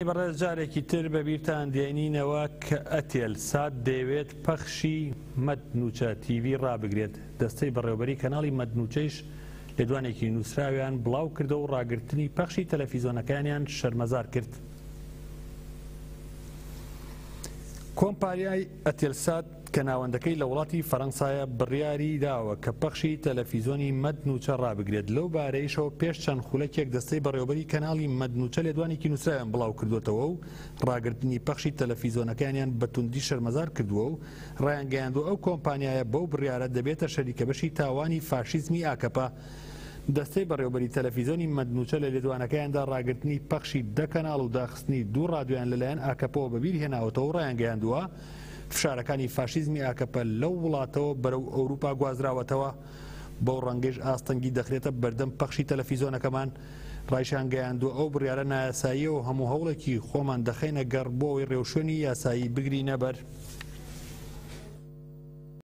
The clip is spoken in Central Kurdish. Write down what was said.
بەڕێز جارێکی تر بە بیرتان دێنینەوە کە ئەتێل سات دەیەوێت پەخشی مەد نوچە تیڤی ڕابگرێت، دەستەی بەڕێوەبەری کەناڵی مەد نوچەیش لێدوانێکی نووسراویان بڵاو کردەوە و ڕاگرتنی پەخشی تەلەفیزۆنەکەیانیان شەرمەزار کرد. کۆمپانیای ئەتێلسات کە ناوەندەکەی لە وڵاتی فەرەنسایە بڕیاری داوە کە پەخشی تەلەفیزۆنی مەد نوچە ڕابگرێت، لەو بارەیشەوە پێش چەند خولەکێک دەستەی بەڕێوەبەری کەناڵی مەد نوچە لێدوانێکی نووسراویان بڵاو کردووەتەوە و ڕاگرتنی پەخشی تەلەفیزۆنەکەیانیان بە توندی شەرمەزار کردووە و ڕایانگەیاندووە ئەو کۆمپانیایە بەو بڕیارە دەبێتە شەریکەبەشی تاوانی فاشیزمی ئاکەپە. دەستەی بەڕێوەبەری تەلەفیزۆنی مەد نوچە لە لێدوانەکەیاندا ڕاگرتنی پەخشی دە کەناڵ و داخستنی دوو ڕادیۆیان لەلایەن ئاکەپەوە بەبیر هێناوەتەوە و ڕایانگەیاندووە فشارەکانی فاشیزمی ئاکەپە لەو وڵاتەوە بەرەو ئەوروپا گوازراوەتەوە، بەو ڕەنگەیش ئاستەنگی دەخرێتە بەردەم پەخشی تەلەفیزۆنەکەمان. ڕایشانگەیاندووە ئەو بڕیارە نایاساییە و هەموو هەوڵێکی خۆمان دەخەینە گەڕ بۆ ئەوەی ڕێوشوێنی یاسایی بگرینە بەر.